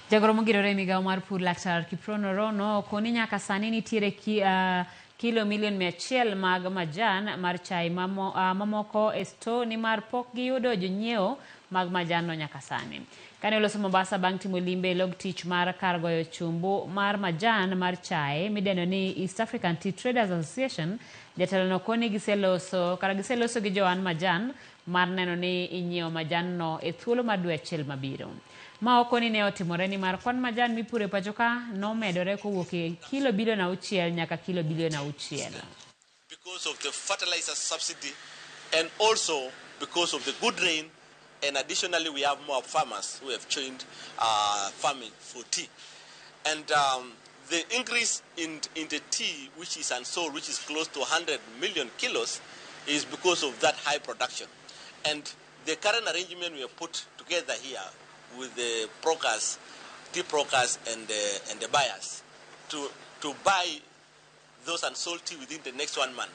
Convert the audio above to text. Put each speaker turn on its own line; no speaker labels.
Jagoro mongirore e migawo mar pur Laktar Kiprono Rono okoni nyaka sani nitiere kilo milion 100 mag majan mar chai mamoko e sto nimar pok giyudo jonyiewo mag majan no nyaka sani. Kane oloso Mombasa bang' timo limbe e log tich mar kar goyo chumbu mar majan mar chae midendo ni East African Tea Traders Association, jatelo no koni giseloso kara giseloso gi johan majan mar neno ni inyiewo majan no e thuolo mar dwe achiel mabiro. Ma okoni ne otimore nimar kwan majan mipuro e pacho ka nomedore kowuok e kilo bilion 6 nyaka kilo bilion 6.
Because of the fertilizer subsidy and also because of the good rain, and additionally we have more farmers who have joined farming for tea. And the increase in the tea which is unsold, which is close to 100 million kilos, is because of that high production. And the current arrangement we have put together here with the brokers, tea brokers and the buyers to buy those unsold tea within the next 1 month.